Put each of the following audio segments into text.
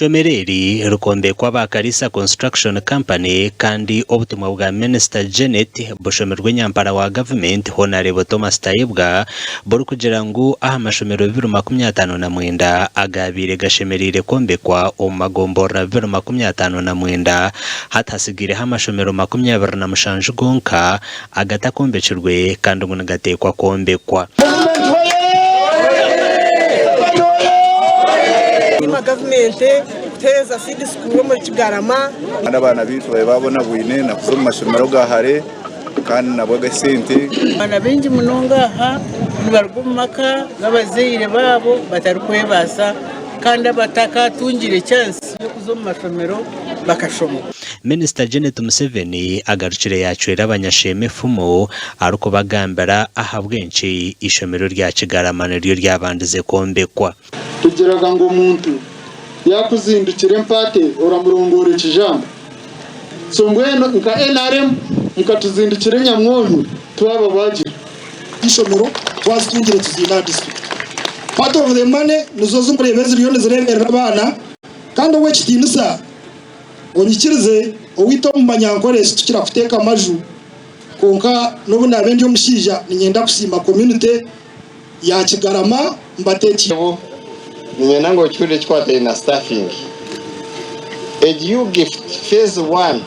Eishomero eri rikombekwa aba Kalisa Construction Company kandi obutumwa bwa Minisita Janet bushomirwe nyampara wa gavumenti Honarebo Thomas Tayebwa burikugira ngu aha mashomero 2059 agaabaire gashemereire kwombekwa omu magomborora 2059 hati hatsigaireho amashomero 27 gonka agatakombekirwe kandi ngu nigateekwa kwombekwa. Nsiima gavumenti kutuheereza seed school omuri Kigarama. Kandi abaana baitu babe babonabwine na kuza omu mashomero ga hare kandi nabwo ag'esente. Abaana baingi munonga aha nibaruga omu maka g'abazaire baabo batarikwebaasa kandi abatakatungire chance y'okuza omu mashomero bakashoma. Minisita Janet Museveni agarukire yaacwera abanyasheema efumu arikubagambira ahabw'enki eishomero rya Kigarama niryo ryabandize kwombekwa. Tugiraga ngu omuntu yakuzindukira empaate oramurongora ekijamba. So mbwenu nka nrm mukatuzindukira enyamwonyo twababaagira. Eishomero twazitungire tuziine aha district. Part of the money nizo zimureba eziriyo nizireberera abaana kandi owekitiinisa Onyikirize, owaitu omu Banyankore situkira kuteeka amaju, kwonka n'obu ndaabe ndi omushaija niinyenda kusiima community ya Kigarama mbateekiire. Niinyenda ngu okihurire ekikwataine na staffing. Egi U-Gift phase one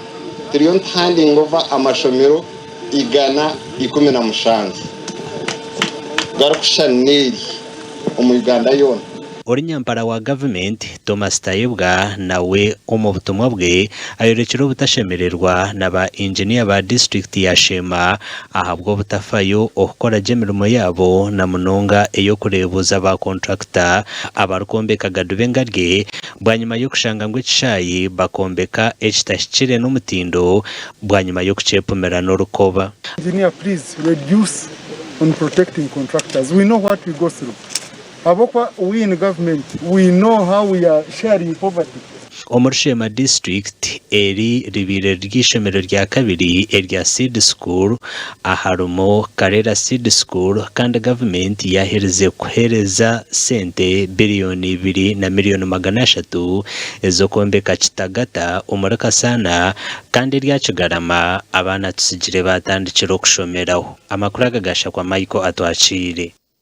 turiyo nituhandinga over amashomero 117 garikushushana n'eri omu Uganda yoona. Ori nyampara wa gavumenti, Thomas Tayebwa nawe omu butumwa bwe ayorekire obutashemererwa na ba inginiya ba disiturikiti ya Sheema ahabw'obutafayo okukora gye emirimo yaabo na munonga ey'okureebuuza ba kontrakita abarikwombeka Gaduba Engarye bwanyima y'okushanga ngu ekishaayi bakombeka ekitahikire n'omutindo bwanyima y'okukyepumira n'orukoba. Engineer please reduce on protecting contractors we know what we go through. Ahabw'okuba we in government we know how we are sharing poverty. Omuri Sheema District, eri ribaire riri eishomero rya kabiri erya Seed School aharimu Karera Seed School kandi gavumenti yaherize kuheereza sente biriyoni ibiri na miriyoni 300 ez'okwombeka Kitagata omuri Kasaana kandi erya Kigarama abaana tutsigire baatandikire okushomeraho. Amakuru aga gashakwa Michael Atwakiire.